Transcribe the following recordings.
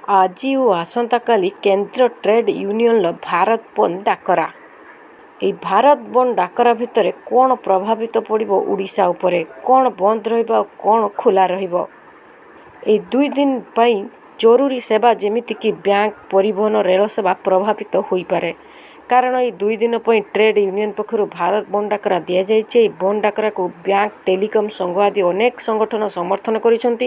ଆଜି ଓ ଆସନ୍ତାକାଲି କେନ୍ଦ୍ର ଟ୍ରେଡ୍ ୟୁନିୟନର ଭାରତ ବନ୍ଦ ଡାକରା। ଏହି ଭାରତ ବନ୍ଦ ଡାକରା ଭିତରେ କ'ଣ ପ୍ରଭାବିତ ପଡ଼ିବ ଓଡ଼ିଶା ଉପରେ? କ'ଣ ବନ୍ଦ ରହିବ ଆଉ କ'ଣ ଖୋଲା ରହିବ? ଏହି 2 ଦିନ ପାଇଁ ଜରୁରୀ ସେବା ଯେମିତିକି ବ୍ୟାଙ୍କ, ପରିବହନ, ରେଳ ସେବା ପ୍ରଭାବିତ ହୋଇପାରେ। କାରଣ ଏହି 2 ଦିନ ପାଇଁ ଟ୍ରେଡ୍ ୟୁନିୟନ ପକ୍ଷରୁ ଭାରତ ବନ୍ଦ ଡାକରା ଦିଆଯାଇଛି। ଏହି ବନ୍ଦ ଡାକରାକୁ ବ୍ୟାଙ୍କ, ଟେଲିକମ୍ ସଂଘ ଆଦି ଅନେକ ସଂଗଠନ ସମର୍ଥନ କରିଛନ୍ତି,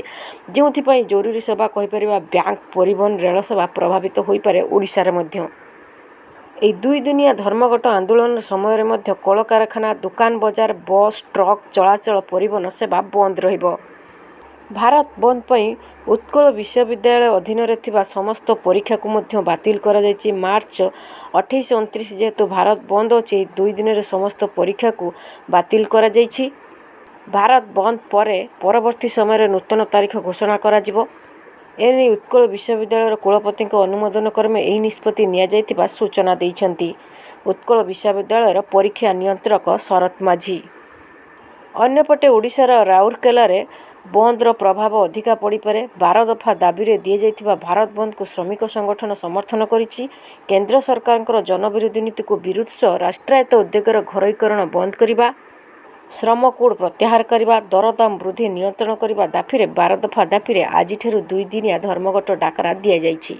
ଯେଉଁଥିପାଇଁ ଜରୁରୀ ସେବା କହିପାରିବା ବ୍ୟାଙ୍କ, ପରିବହନ, ରେଳ ସେବା ପ୍ରଭାବିତ ହୋଇପାରେ ଓଡ଼ିଶାରେ ମଧ୍ୟ। ଏହି 2 ଦିନିଆ ଧର୍ମଘଟ ଆନ୍ଦୋଳନ ସମୟରେ ମଧ୍ୟ କଳକାରଖାନା, ଦୋକାନ ବଜାର, ବସ୍, ଟ୍ରକ୍ ଚଳାଚଳ, ପରିବହନ ସେବା ବନ୍ଦ ରହିବ। ଭାରତ ବନ୍ଦ ପାଇଁ ଉତ୍କଳ ବିଶ୍ୱବିଦ୍ୟାଳୟ ଅଧୀନରେ ଥିବା ସମସ୍ତ ପରୀକ୍ଷାକୁ ମଧ୍ୟ ବାତିଲ କରାଯାଇଛି। ମାର୍ଚ୍ଚ 28, 29 ଯେହେତୁ ଭାରତ ବନ୍ଦ ଅଛି, ଏହି 2 ଦିନରେ ସମସ୍ତ ପରୀକ୍ଷାକୁ ବାତିଲ କରାଯାଇଛି। ଭାରତ ବନ୍ଦ ପରେ ପରବର୍ତ୍ତୀ ସମୟରେ ନୂତନ ତାରିଖ ଘୋଷଣା କରାଯିବ। ଏନେଇ ଉତ୍କଳ ବିଶ୍ୱବିଦ୍ୟାଳୟର କୁଳପତିଙ୍କ ଅନୁମୋଦନ କ୍ରମେ ଏହି ନିଷ୍ପତ୍ତି ନିଆଯାଇଥିବା ସୂଚନା ଦେଇଛନ୍ତି ଉତ୍କଳ ବିଶ୍ୱବିଦ୍ୟାଳୟର ପରୀକ୍ଷା ନିୟନ୍ତ୍ରକ ଶରତ ମାଝୀ। ଅନ୍ୟପଟେ ଓଡ଼ିଶାର ରାଉରକେଲାରେ ବନ୍ଦର ପ୍ରଭାବ ଅଧିକା ପଡ଼ିପାରେ। 12 ଦଫା ଦାବିରେ ଦିଆଯାଇଥିବା ଭାରତ ବନ୍ଦକୁ ଶ୍ରମିକ ସଂଗଠନ ସମର୍ଥନ କରିଛି। କେନ୍ଦ୍ର ସରକାରଙ୍କର ଜନବିରୋଧୀ ନୀତିକୁ ବିରୋଧ ସହ ରାଷ୍ଟ୍ରାୟତ୍ତ ଉଦ୍ୟୋଗର ଘରୋଇକରଣ ବନ୍ଦ କରିବା, ଶ୍ରମ କୋଡ୍ ପ୍ରତ୍ୟାହାର କରିବା, ଦରଦାମ ବୃଦ୍ଧି ନିୟନ୍ତ୍ରଣ କରିବା ଦାବିରେ 12 ଦଫା ଦାବିରେ ଆଜିଠାରୁ 2 ଦିନିଆ ଧର୍ମଘଟ ଡାକରା ଦିଆଯାଇଛି।